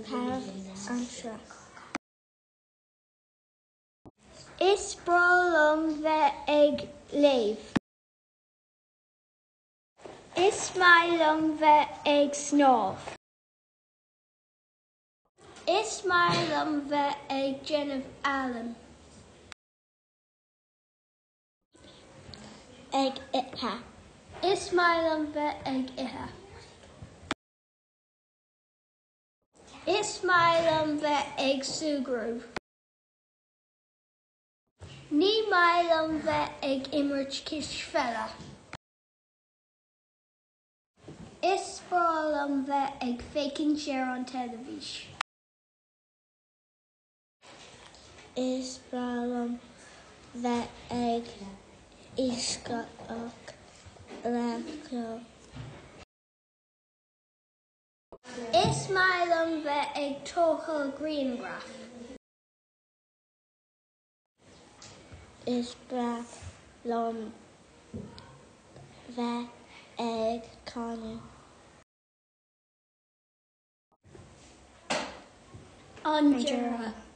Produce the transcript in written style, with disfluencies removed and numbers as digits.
Fearacht anseo. Is breá liom bheith ag léamh. Is maith liom bheith ag snámh. Is maith liom bheith ag déanamh ealaín. Ag ithe. Is maith liom bheith ag ithe. Is maith liom bheith ag súgradh. Ní maith liom bheith ag imirt cispheile. Is breá liom bheith ag féachaint ar an teilifís. Is breá liom bheith ag éisteacht le ceol. Is maith liom bheith ag tógáil grianghraf. Is breá liom bheith ag canadh. An deireadh.